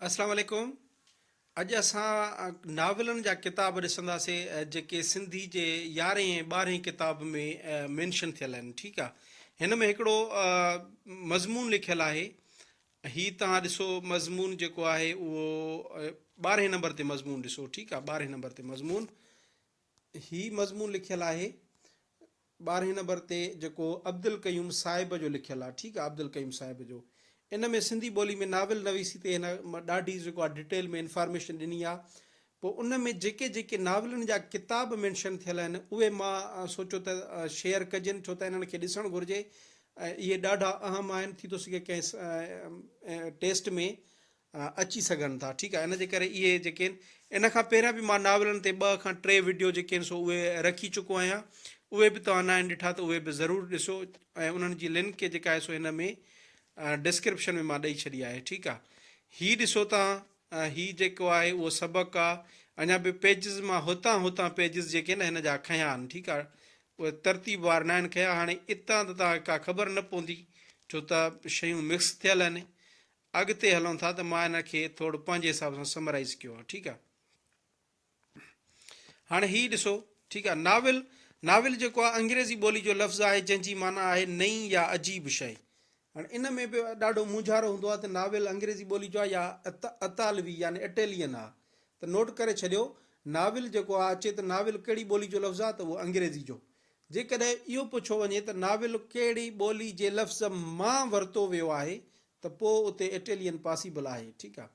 اسلام عليڪم اڄ اسان ناولن جا ڪتاب ڏسنداسي جيڪي سنڌي جي يارهين ۽ ٻارهين ڪتاب ۾ مينشن ٿيل آهن ٺيڪ آ هن ۾ هڪڙو مضمون لکيل آهي هي توهان ڏسو مضمون جيڪو آهي اهو ٻارهين نمبر تي مضمون ڏسو ٺيڪ آ ٻارهين نمبر تي مضمون هي مضمون لکيل آهي ٻارهين نمبر تي جيڪو عبدالقيوم صاحب جو لکيل آهي ٺيڪ آهي عبدالقيوم صاحب جو ان ۾ سنڌي ٻولي ۾ ناول نويسي تي هن ڏاڍي جيڪو آهي ڊيٽيل ۾ انفارميشن ڏني آهي پوء ان ۾ جيڪي جيڪي ناولن جا ڪتاب مينشن ٿيل آهن اهي مان سوچيو ته شيئر ڪجن ڇو ته انهن کي ڏسڻ گهرجي ۽ اهي ڏاڍا اهم آهن ٿي ٿو سگهي ڪنهن ٽيسٽ ۾ اچي سگهن ٿا ٺيڪ آهي ان جي ڪري اهي جيڪي آهن ان کان پهريان به مان ناولن تي ٻه کان ٽي وڊيو جيڪي آهن سو اهي رکي چڪو آهيان اهي به توهان ناهن ڏٺا ته اهي به ضرور ڏسو ۽ انهن جي لنڪ جيڪا آهي سو هن ۾ ڊسڪرپشن ۾ مان ڏئي ڇڏي آهي ٺيڪ آهي هي ڏسو توهان هي جيڪو آهي اهو سبق آهي اڃا به پيجز مان هتان هتان پيجز جيڪي آهن هن جا کنيا آهن ٺيڪ آهي اهي ترتيب وار ناهن کنيا هاڻي اتان ته توهان کي ڪا خبر نه پوندي ڇو ته شيون مڪس ٿيل آهن اڳتي هلون ٿا ته مان ان کي ٿورو پنهنجي حساب سان سمرائيز ڪيو آهي ٺيڪ آهي هاڻي هي ڏسو ٺيڪ آهي ناول ناول جيڪو آهي انگريزي ٻولي جو لفظ آهي جنهن جي معنيٰ آهي نئين يا عجيب شيء هاڻي ان ۾ به ڏاڍو مونجهارو هوندو آهي ته ناول انگريزي ٻولي جو آهي يا اطالوي يعني اٽيلين آهي ته نوٽ ڪري ڇڏيو ناول جيڪو آهي اچي ته ناول ڪهڙي ٻولي جو لفظ آهي ته اهو انگريزي جو جيڪڏهن اهو پڇيو وڃي ته ناول ڪهڙي ٻولي جي لفظ مان ورتو ويو آهي ته پوء اتي اٽيلين پاسيبل آهي ٺيڪ آ.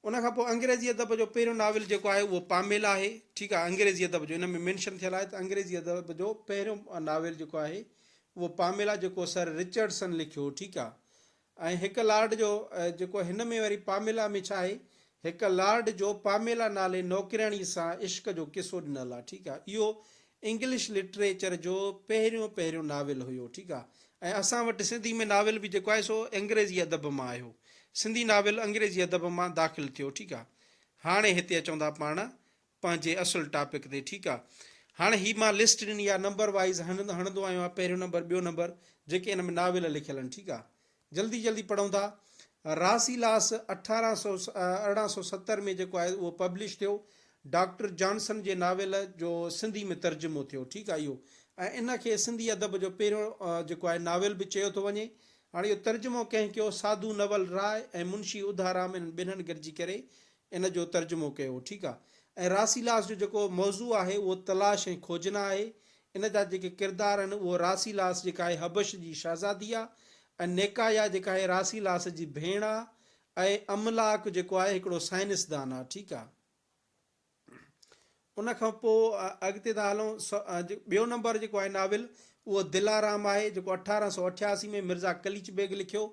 ان کان پوء انگريزي ادب جو پهريون ناول جيڪو آهي اهو پاميلا آهي ٺيڪ آ انگريزي ادب جو ان ۾ مينشن ٿيل آهي ته انگريزي ادب جو پهريون ناول جيڪو آهي اهو پاميلا جيڪو سر رچرڊسن لکيو ٺيڪ آ. ۽ هڪ لارڊ جو جيڪو هن ۾ وري پاميلا ۾ ڇا آهي هڪ لارڊ جو پاميلا نالي نوڪرياڻي سان عشق جو قصو ڏنل آهي ٺيڪ آهي اهو انگلش لٽريچر جو پهريون پهريون ناول هيو ٺيڪ آهي ۽ اسان وٽ سنڌي ۾ ناول به جيڪو آهي سو انگريزي ادب مان آيو سنڌي ناول انگريزي ادب مان داخل ٿيو ٺيڪ آهي هاڻي هتي اچون ٿا پاڻ پنهنجي اصل ٽاپڪ تي ٺيڪ آ هاڻي هي مان لسٽ ڏني آ نمبر وائيز هڻندو آيو آهيان پهريون نمبر ٻيو نمبر جيڪي ان ۾ ناول لکيل آهن ٺيڪ آ جلدي جلدي پڙهون ٿا راسيلاس 1870 ۾ جيڪو آهي اهو پبلش ٿيو ڊاڪٽر جانسن جي ناول جو سنڌي ۾ ترجمو ٿيو ٺيڪ آ اهو ۽ ان کي سنڌي ادب جو پهريون جيڪو آهي ناول به چيو ٿو وڃي هاڻي اهو ترجمو ڪنهن ڪيو ساڌو نول راء ۽ منشي اڌارام انهن ٻنهن گڏجي ڪري ان جو ترجمو ڪيو ٺيڪ آ ۽ راسيلاس جو جيڪو موضوع آهي اهو تلاش ۽ کوجنا آهي ان جا جيڪي ڪردار آهن اهو راسيلاس جيڪا آهي حبش جي شهزادي آ ۽ نيڪايا جيڪا آهي راسيلاس جي ڀيڻ آ ۽ املاڪ جيڪو آهي هڪڙو سائنسدان آ ٺيڪ آ. ان کان پوء اڳتي ٿا هلون ٻيو نمبر جيڪو آهي ناول اهو دلارام آهي جيڪو 1888 ۾ مرزا قليچ بيگ لکيو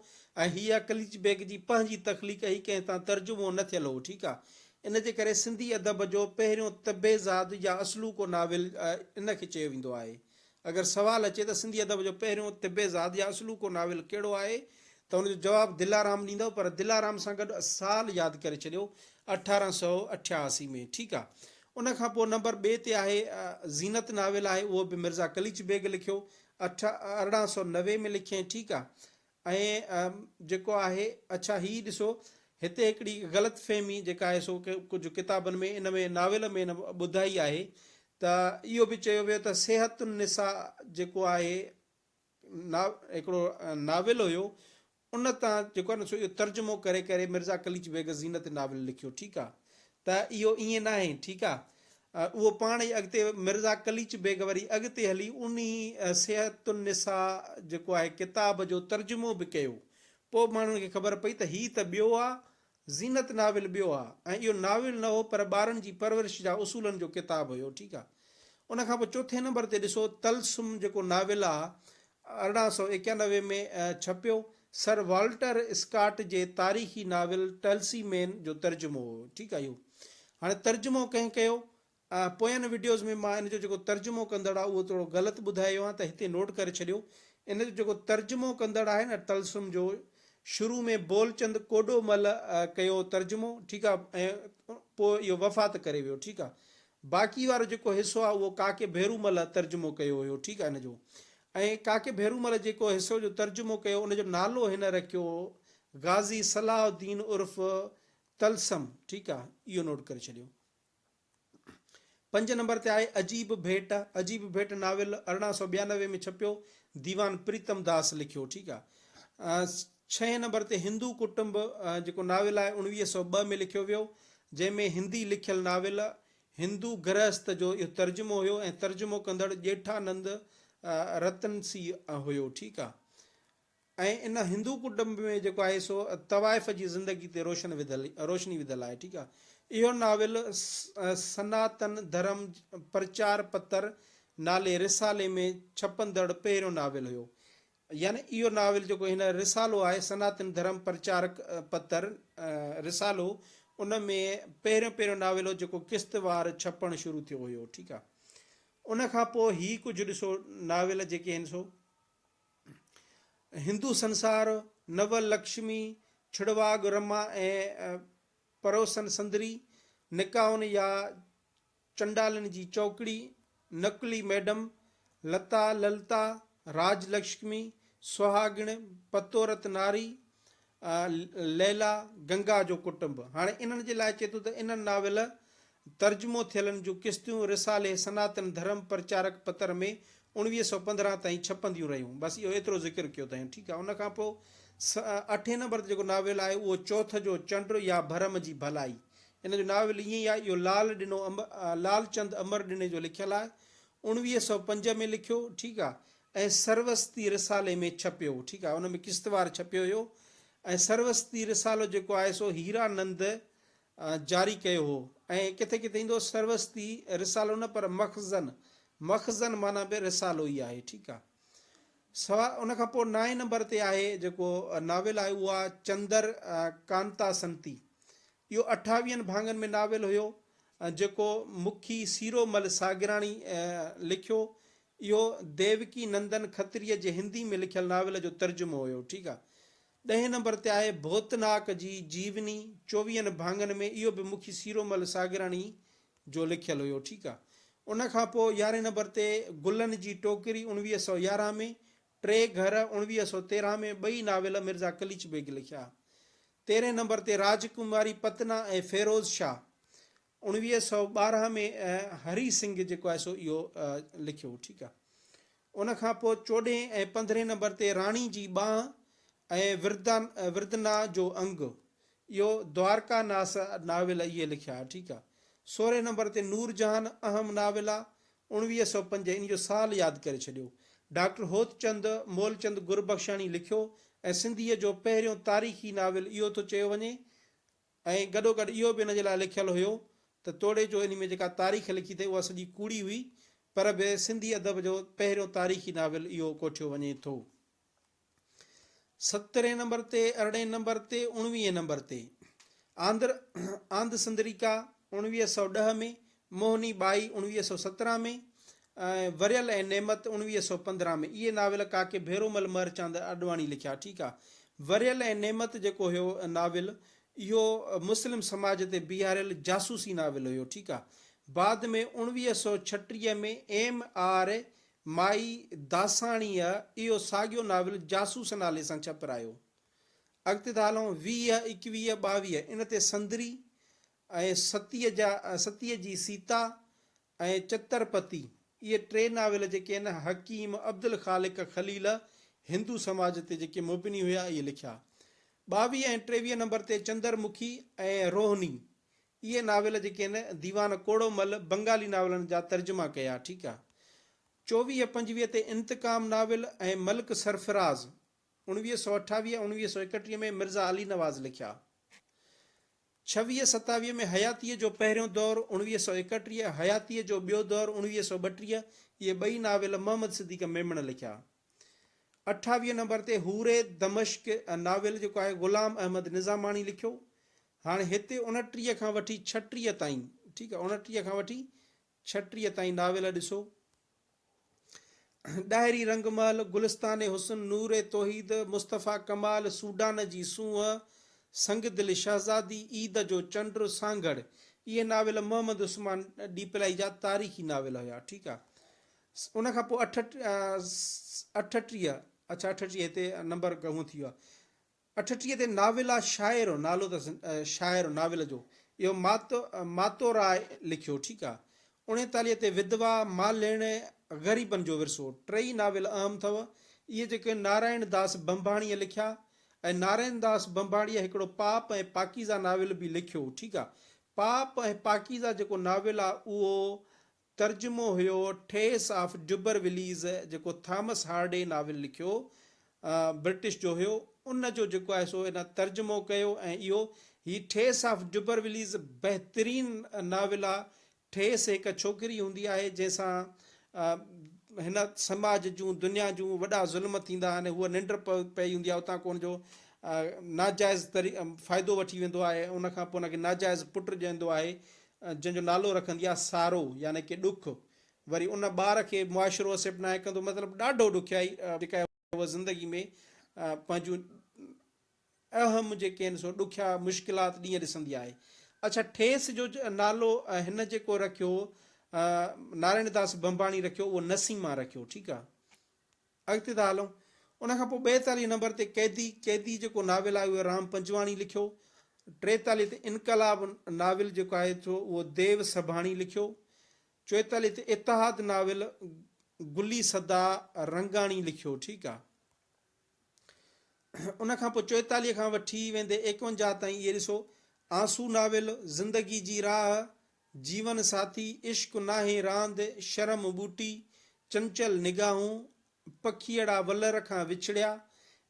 ۽ هيء قليچ بيگ جي پنهنجي تخليق هئي ڪنهن تان ترجمو نه ٿيل هو ٺيڪ آهي ان جي ڪري سنڌي ادب جو پهريون طبعزاد يا اصلوڪو ناول ان کي چيو ويندو آهي اگر سوال اچي ته سنڌي ادب جو پهريون طبع زاد يا اصلوڪو ناول ڪهڙو آهي ته ان جو جواب دلارام ڏيندؤ پر دلارام سان گڏ سال ياد ڪري ڇڏيو 1888 ۾ ٺيڪ آ. ان کان پوء نمبر ٻئي تي آهي زينت ناول آهي اهو به مرزا قليچ بيگ لکيو 1890 ۾ لکيائين ٺيڪ آ. ۽ جيڪو آهي اڇا هي ڏسو هتي هڪڙي غلط فهمي جيڪا آهي سو ڪجهه ڪتابن ۾ ان ۾ ناول ۾ ان ٻڌائي آهي ته اهو به چيو ويو ته صحت النساء جيڪو آهي هڪڙو ناول هيو ان تان جيڪو آهي نه سو اهو ترجمو ڪري ڪري مرزا قليچ بيگ زينت ناول لکيو ٺيڪ آهي ته اهو ائين ناهي ٺيڪ آ اهو پاڻ ئي اڳتي مرزا قليچ بيگ وري اڳتي هلي انهي صحت النساء جيڪو آهي ڪتاب جو ترجمو به ڪيو پوء ماڻهن کي خبر پئي ته هي ته ٻيو آ زينت ناول ٻيو آ ۽ اهو ناول نه هو پر ٻارن جي پرورش جا اصولن جو ڪتاب هيو ٺيڪ آ ان کان پوء چوٿين نمبر تي ڏسو طلسم جيڪو ناول آ 1891 ۾ ڇپيو. سر والٽر اسڪاٽ جي تاريخي ناول ٽلسي مين جو ترجمو هو. ٺيڪ آهي اهو هاڻي ترجمو ڪنهن ڪيو؟ پوين وڊيوز ۾ مان ان جو جيڪو ترجمو ڪندڙ آهي اهو ٿورو غلط ٻڌايو آهي ته هتي نوٽ ڪري ڇڏيو. ان جو جيڪو ترجمو ڪندڙ آهي نه طلسم جو شروع ۾ بولچند ڪوڏو مل ڪيو ترجمو ٺيڪ آهي ۽ پوء اهو وفات ڪري ويو ٺيڪ آهي. باقي وارو جيڪو حصو آهي اهو ڪاڪي ڀيرومل ترجمو ڪيو هيو ٺيڪ آهي ان جو ۽ ڪاڪي ڀيرومل جيڪو حصو جو ترجمو ڪيو ان جو نالو هن رکيو غازي صلاح الدين عرف. طلسم، ٺيڪ آ، اهو نوٽ ڪري ڇڏيو. پنج نمبر تي آهي عجيب ڀيٽ، عجيب ڀيٽ ناول 1892 ۾ ڇپيو، ديوان پريتم داس لکيو، ٺيڪ آ. ڇهين نمبر تي هندو ڪٽنب جيڪو ناول آهي 1902 ۾ لکيو ويو، جنهن ۾ هندي لکيل ناول هندو گرهست جو اهو ترجمو هيو ۽ ترجمو ڪندڙ ڄيٺانند رتنسي هيو، ٺيڪ آ. ۽ ان هندو ڪٽنب ۾ جيڪو آهي سو طوائف جي زندگي تي روشن وڌل روشني وڌل آهي ٺيڪ آهي اهو ناول سناتن ڌرم پرچار پتر نالي رسالي ۾ ڇپندڙ پهريون ناول هيو يعني اهو ناول جيڪو هن رسالو آهي سناتن ڌرم پرچارڪ پتر رسالو ان ۾ پهريون پهريون ناول هو جيڪو قسطوار ڇپڻ شروع ٿيو هيو ٺيڪ آهي ان کان پوء هي ڪجهه ڏسو ناول جيڪي آهن سو هندو سنسار، نول لڪشمي، ڇڙواڳ رما ۽ پروسن سندري، نڪاحن يا چنڊالن جي چوڪڙي، نقلي ميڊم، لتا للتا، راج لڪشمي، سهاڳڻ، پتورت ناري، ليلا، گنگا جو ڪٽنب. هاڻي انهن جي لاء چئي ٿو ته انهن ناول ترجمو ٿيلن جون قسطيون رسالي سناتن ڌرم پرچارڪ پتر ۾ 1915 تائين ڇپنديون رهيون. بس اهو ايترو ذڪر ڪيو اٿائين. ٺيڪ آهي. ان کان پوء اٺين نمبر تي جيڪو ناول آهي اهو چوٿ جو چنڊ يا ڀرم جي ڀلائي. ان جو ناول ائين ئي آهي. اهو لال ڏنو لالچند امر ڏني جو لکيل آهي. 1905 ۾ لکيو. ٺيڪ آهي. ۽ سروستي رسالي ۾ ڇپيو. ٺيڪ آهي. ان ۾ قسطوار ڇپيو هيو ۽ سروستي رسالو جيڪو آهي سو هيرانند جاري ڪيو هو ۽ ڪٿي ڪٿي ايندو سروستي رسالو نه پر مخزن، مخزن معنيٰ به رسالو ئي آهي ٺيڪ آ. سوا ان کان پوء نائين نمبر تي آهي جيڪو ناول آهي اهو آهي چندر ڪانتا سنتي. اهو اٺاويهن ڀاڱن ۾ ناول هيو جيڪو مکي سيرو مل ساگراڻي لکيو. اهو ديوڪي نندن کتريء جي هندي ۾ لکيل ناول جو ترجمو هيو ٺيڪ آ. ڏهين نمبر تي آهي ڀوتناڪ جي جيوني چوويهن ڀاڱن ۾ اهو به مکي سيرومل ساگراڻي جو لکيل هيو ٺيڪ آ. ان کان پوء يارهين نمبر تي گلن جي ٽوڪري 1911 ۾، ٽي گهر 1913 ۾ ٻئي ناول مرزا قليچ بيگ لکيا. تيرهين نمبر تي راجڪماري پتنا ۽ فيروز شاهه 1912 ۾ هري سنگهه جيڪو آهي سو اهو لکيو ٺيڪ آ. ان کان پوء چوڏهين ۽ پندرهين نمبر تي راڻي جي ٻانهن ۽ وردنا جو انگ اهو دوارڪا ناس ناول اهي لکيا ٺيڪ آ. سورهين نمبر تي نور جهان اهم ناول آ 1905 ان جو سال ياد ڪري ڇڏيو. ڊاڪٽر هوتچند مولچند گربخشاڻي لکيو ۽ سنڌيء جو پهريون تاريخي ناول اهو ٿو چيو وڃي ۽ گڏوگڏ اهو به ان جي لاء لکيل هيو ته توڙي جو انهي ۾ جيڪا تاريخ لکي اٿئي اها سڄي ڪوڙي هئي پر به سنڌي ادب جو پهريون تاريخي ناول اهو ڪوٺيو وڃي ٿو. سترهين نمبر تي، ارڙهين نمبر تي، اڻويهين نمبر تي آندر آنڌ سندريڪا 1910 ۾، موهني ٻائي 1917 ۾ ۽ وريل ۽ نعمت 1915 ۾ اهي ناول ڪاڪي ڀيرومل مهرچاند آڏواڻي لکيا ٺيڪ آ. وريل ۽ نعمت جيڪو هيو ناول اهو مسلم سماج تي بيهاريل جاسوسي ناول هيو ٺيڪ آ. بعد ۾ 1936 ۾ ايم آر مائي داساڻيء اهو ساڳيو ناول جاسوس نالي سان ڇپرايو. اڳتي ٿا هلون 20، 21، 22 ان تي سندري ۽ ستيء جا ستيء جي سيتا ۽ چترپتي اهي ٽي ناول جيڪي آهن حڪيم عبدالخالق خليل هندو سماج تي جيڪي مبني هيا اهي لکيا. 22 ۽ 23 نمبر تي چندر مکي ۽ روهني اهي ناول جيڪي آهن ديوان ڪوڙو مل بنگالي ناولن جا ترجما ڪيا ٺيڪ آ. 24 25 تي انتقام ناول ۽ ملڪ سرفراز 1928 1931 ۾ مرزا علي نواز لکيا. ڇويهه ستاويهه ۾ حياتيء جو پهريون دور، 1931، حياتيء جو ٻيو دور، 1932، اهي ٻئي ناول محمد صديق ميمڻ لکيا. اٺاويهه نمبر تي حور دمشق ناول جيڪو آهي غلام احمد نظاماڻي لکيو. هاڻي هتي 29 کان وٺي 36 تائين، ٺيڪ آهي، 29 کان وٺي 36 تائين ناول ڏسو. ڏاهري رنگ محل، گلستان حسن، نور توحيد، مصطفيٰ ڪمال، سوڊان جي سونهن، سنگدل شهزادي، عيد جو چنڊ، سانگهڙ، اهي ناول محمد عثمان ڏيپلائي جا تاريخي ناول هيا. ٺيڪ آ. ان کان پوء اٺ اٺٽيهه، اڇا اٺٽيهه هتي نمبر گهون ٿي ويو آ. 38 تي ناول آ شاعر نالو اٿس شاعر ناول جو اهو ماتو ماتو راء لکيو ٺيڪ آ. 39 تي وڌوا، مالهڻ، غريبن جو ورثو ٽئي ناول اهم اٿو. اهي جيڪي نارائڻ داس ڀنڀاڻيء لکيا ۽ نارائڻ داس ڀنڀاڻيء هڪڙو پاپ ۽ پاڪيزه ناول به لکيو ٺيڪ آ. پاپ ۽ پاڪيزه جيڪو ناول آ اهو ترجمو هيو ٺيس آف ڊبر وليز جيڪو ٿامس هارڊي ناول لکيو برٽش جو هيو ان جو جيڪو آهي سو ان ترجمو ڪيو ۽ اهو هي ٺيس آف ڊبر وليز بهترين ناول آ. ٺيس هڪ ڇوڪري هوندي آهي جنهن سان هن سماج جون دنيا جون وڏا ظلم ٿيندا آهن هوء ننڊ پئي هوندي آهي اتان ڪو ان جو ناجائز فائدو وٺي ويندو آهي ان کان پوء ان کي ناجائز پٽ ڄائيندو آهي جنهن جو نالو رکندي آهي سارو يعني ڪي ڏک وري ان ٻار کي معاشرو اسيپٽ ناهي ڪندو مطلب ڏاڍو ڏکيائي جيڪا هوء زندگي ۾ پنهنجون اهم جيڪي آهن سو ڏکيا مشڪلات ڏينهن ڏسندي آهي. اڇا ٺيس جو نالو هن جيڪو رکيو نارائڻ داس ڀنڀاڻي رکيو اهو نسيما رکيو ٺيڪ آ. اڳتي ٿا هلون ان کان پوء 42 نمبر تي قيدي قيدي جيڪو ناول آهي اهو رام پنجواڻي لکيو. 43 تي انقلاب ناول جيڪو آهي سو اهو ديو سڀاڻي لکيو. 44 تي اتحاد ناول گلي سدا رنگاڻي لکيو ٺيڪ آ. ان کان پوء 44 کان وٺي ويندي 51 تائين اهي ڏسو، آنسو ناول، زندگي جي راهه، جيون ساٿي، عشق ناهي راند، شرم ٻوٽي، چنچل نگاهون، پکيئڙا ولر کان وڇڙيا،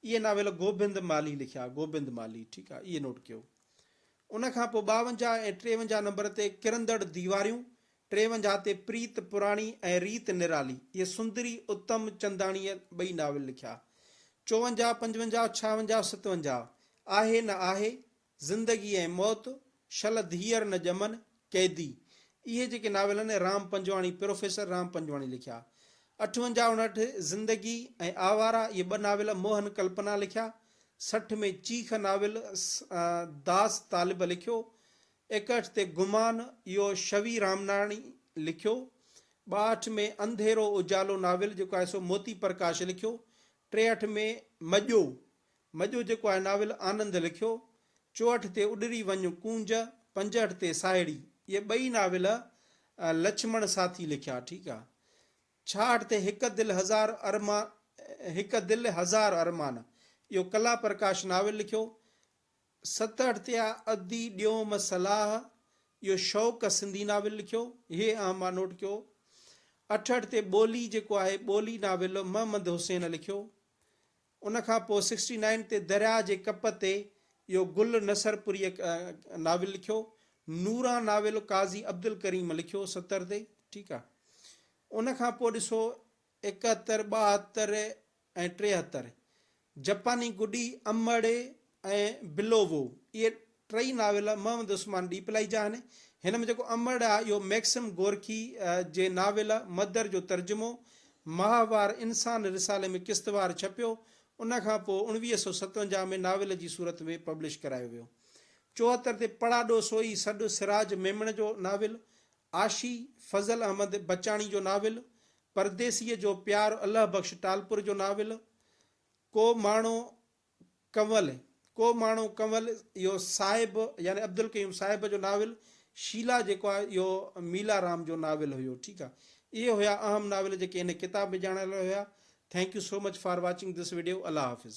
اهي ناول گوبند مالهي لکيا، گوبند مالهي، ٺيڪ آ، اهي نوٽ ڪيو. ان کان پوء 52 ۽ 53 نمبر تي ڪرندڙ ديواريون، 53 تي پريت پراڻي ۽ ريت نرالي، اهي سندري اتم چنداڻيء ٻئي ناول لکيا. 54، 55، 56، 57، آهي نه آهي، زندگي ۽ موت، شل ڌيئر نه ڄمن، قيدي، اهي جيڪي ناول آهن رام پنجواڻي، پروفيسر رام پنجواڻي لکيا. 58، 59، زندگي ۽ آواره، اهي ٻه ناول موهن ڪلپنا لکيا. 60 ۾ چيخ ناول داس طالب لکيو. 61 تي گمان اهو شوي رامناڻي لکيو. 62 ۾ انڌيرو اجالو ناول جيڪو آهي سو موتي پرڪاش لکيو. 63 ۾ مڄو مڄو جيڪو آهي ناول آنند لکيو. 64 تي اڏري وڃ ڪونج، 65 تي ساهيڙي اهي ٻئي ناول لڇمڻ ساٿي لکيا. ٺيڪ آ. 66 تي هڪ دل هزار ارمان هڪ دل هزار ارمان اهو ڪلا پرڪاش ناول لکيو. 67 تي آ ادي ڏيوم صلاح اهو شوق سنڌي ناول لکيو هي اهم آ نوٽ ڪيو. 68 تي ٻولي جيڪو آهي ٻولي ناول محمد حسين لکيو. ان کان پوء سڪسٽي نائين تي درياء جي ڪپ تي اهو گل نصرپوريء ناول لکيو. نوران ناول قاضي عبدالڪريم لکيو 70 تي ٺيڪ آ. ان کان پوء ڏسو 71، 72 ۽ 73 جپاني گڏي، امڙ ۽ بلوو اهي ٽئي ناول محمد عثمان ڏيپلائي جا آهن. هن ۾ جيڪو امڙ آهي اهو ميڪسم گورڪي جي ناول مدر جو ترجمو ماهوار انسان رسالي ۾ قسطوار ڇپيو. ان کان پوء 1957 ۾ ناول جي صورت ۾ پبلش ڪرايو ويو. 74 تي پڙاڏو سوئي سڏ سراج ميمڻ جو ناول، عاشي فضل احمد بچاڻي جو ناول، پرديسيء جو پيار الهه بخش ٽالپر جو ناول، ڪو ماڻو ڪنول، ڪو ماڻو ڪنول اهو صاحب يعني عبدالقيوم صاحب جو ناول، شيلا جيڪو آهي اهو ميلا رام جو ناول هيو ٺيڪ آهي اهي هيا اهم ناول جيڪي هن ڪتاب ۾ ڄاڻايل هيا thank you so much for watching this video Allah Hafiz.